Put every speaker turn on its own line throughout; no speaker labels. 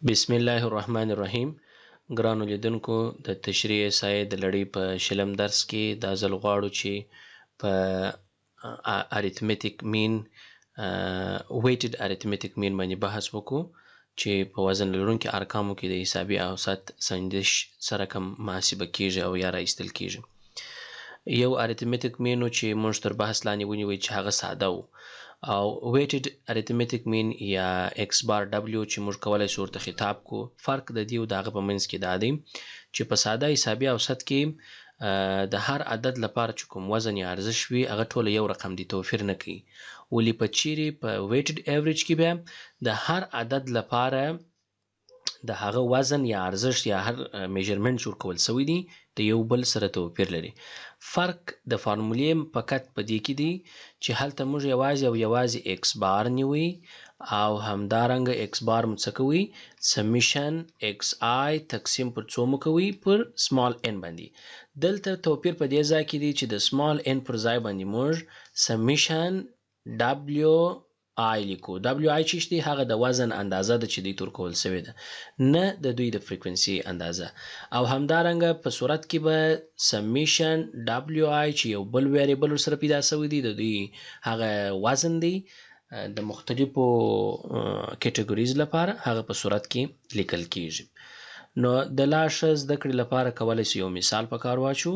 بسم الله الرحمن الرحیم. ګرانو لیدونکو، د تشریح احصایې د لړۍ په 20م درس کې دا ځل غواړو چې په arithmetic mean، weighted arithmetic mean باندې بحث وکړو، چې په وزن لرونکي ارقامو کې د حسابي اوسط سنجش سره کم محاسبه کیږي او یا را ایستل کیږي. یو arithmetic mean چې موږ تر بحث لاندې ونیوی چې هغه ساده و، او weighted arithmetic mean یا x bar w چې موږ کولای شو ورته خطاب کو. فرق د دې او د هغه په منځ کې دا دی چې په ساده حسابي اوسط کې د هر عدد لپاره چې کوم وزن یا ارزش وي، هغه ټوله یو رقم دی، توفیر نه کوي. ولې په چیرې په weighted average کې بیا د هر عدد لپاره د هغه وزن یا ارزښت یا هر measurement چې ورکول شوی دی، د یو بل سره توپیر لري. فرق د فارمولې فقط په دې کې دی چې هلته موږ یوازې او یوازې x bar نیوي، او همدارنګه x bar مو څه کوي؟ summation x i تقسیم پر څو مو کوي؟ پر small n باندې. دلته توپیر په دې ځای کې دی چې د small n پر ځای باندې موږ summation w i لیکو. w i چې دی، هغه د وزن اندازه ده چې دوی ته ورکول شوې ده، نه د دوی د frequency اندازه. او همدارنګه په صورت کې به summation w i چې یو بل variable ورسره پیدا شوی دی، د دوی هغه وزن دی د مختلفو categories لپاره، هغه په صورت کې لیکل کیږي. نو د لا ښه زده کړې لپاره کولی شو یو مثال په کار واچو.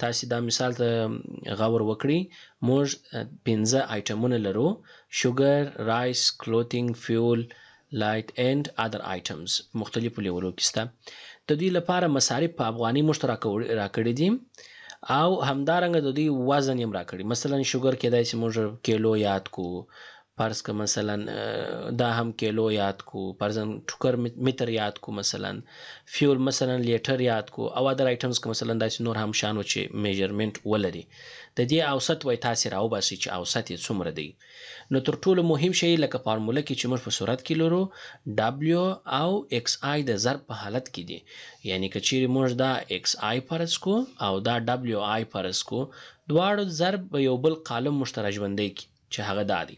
تاسې دا مثال ته غور وکړئ. موږ پنځه item ونه لرو: sugar، rice، clothing، fuel، light and other items. مختلفو لیولو کې شته. د دوی لپاره مصارف په افغاني موږ ته راکړي دي، او همدارنګه د دوی وزن یې هم راکړي. مثلا sugar کېدای شي موږ کیلو یاد کو، فرض که مثلا دا هم کیلو یاد کو، فرضاً ټوکر متر یاد کو، مثلا fuel مثلا لیټر یاد کو، او other items که مثلا داسې نور هم شیان و چې measurement ولري. د دې اوسط وای تاسې راوباسئ چې اوسط یې څومره دی. نو تر ټولو مهم شی، لکه فارموله کې چې موږ په صورت کې لرو، W او x i د ضرب په حالت کې دي. یعنی که چیرې موږ دا x i فرض کو او دا w i فرض کو، دواړو ضرب به یو بل column موږ ته راژوندی کړي چې هغه دا دی.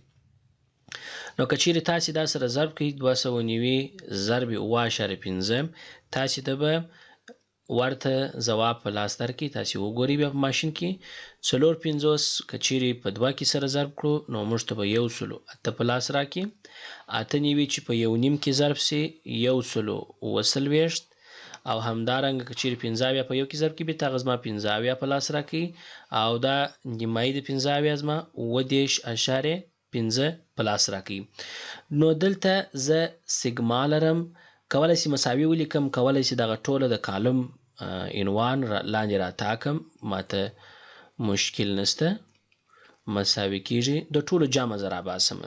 نو که چیرې تاسې دا سره ضرب کړئ، 290 ضرب 7.5، تاسې ته به ورته ځواب په لاس درکړي. تاسې وګورئ بیا په ماشین کې. 54 که چیرې په دوه کې سره ضرب کړو، نو موږ ته به 108 په لاس راکړي. 98 چې په 1.5 کې ضرب سي، 147. او همدارنګه که چیرې 75 په یو کې ضرب کړي، بیرته هغه زما 75 په لاس راکړي، او دا نیمایي د 75 زما 37.5 په لاس راکوي. نو دلته زه سیګما لرم، کولی شي مساوي ولیکم، کولی شي دغه ټوله د column عنوان لاندې راتاکم، ماته مشکل نشته. مساوي کیږي، د ټولو جمع زه راباسم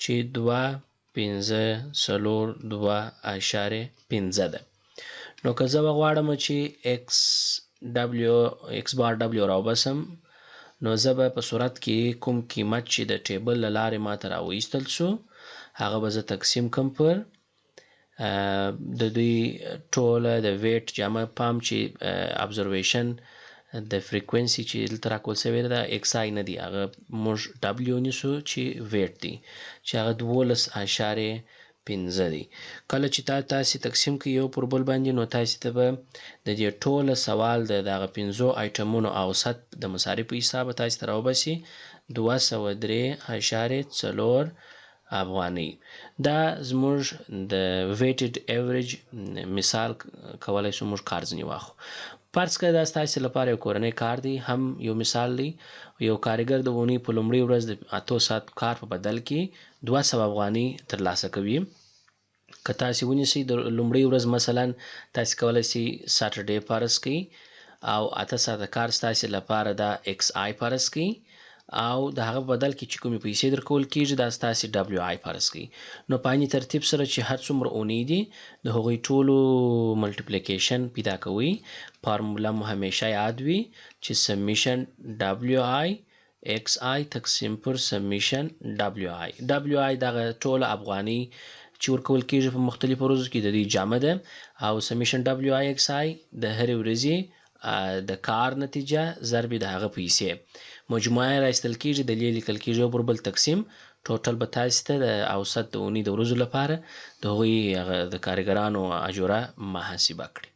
چې 2542.5 ده. نو که زه وغواړم چې x w x bar w راوباسم، نو زه به په صورت کې کوم قیمت چې د table له لارې ماته راوایستل شو، هغه به زه تقسیم کم پر د دوی ټوله د weight جمع. پام چې observation د frequency چې دلته راکول شوې ده، x i نه دی، هغه موږ w نیسو چې weight دی، چې هغه 12.5 دی. کله چې تاسې تقسیم کړئ یو پر بل باندې، نو تاسې ته به د دې ټوله سوال د دغه پنځو item ونو اوسط د مصارفو په حساب تاسې ته راوباسي 203.4 افغانۍ. دا زموږ د weighted average مثال، کولی شو موږ کار ځنې واخلو. فرض کړئ دا ستاسې لپاره یو کورنی کار دی، هم یو مثال دی. یو کارګر د اونۍ په لومړۍ ورځ د 8 ساعت کار په بدل کې 200 افغانۍ ترلاسه کوي. که تاسې ونیسئ د لومړۍ ورځ، مثلا تاسې کولی شئ Saturday فرض کړئ، او 8 ساعته کار ستاسې لپاره دا x i فرض کړئ، او د هغه په بدل کې چې کومې پیسې درکول کیږي، دا ستاسې w i فرض کړئ. نو په عین ترتیب سره چې هر څومره اونۍ دي، د هغوی ټولو multiplication پیدا کوئ. فارموله مو همیشه یاد وي چې summation w i x i تقسیم پر summation w i. w i دغه ټوله افغانۍ چې ورکول کیږي په مختلفو ورځو کې، د دې جمع ده، او summation w i x i د هرې ورځې د کار نتیجه ضرب د هغه پیسې، مجموعه یې راایستل کېږي، د لې لیکل کېږي یو پر بل تقسیم، ټوټل به تاسې ته د اوسط د اونۍ د ورځو لپاره د هغوی هغه د کارګرانو اجوره محاسبه کړي.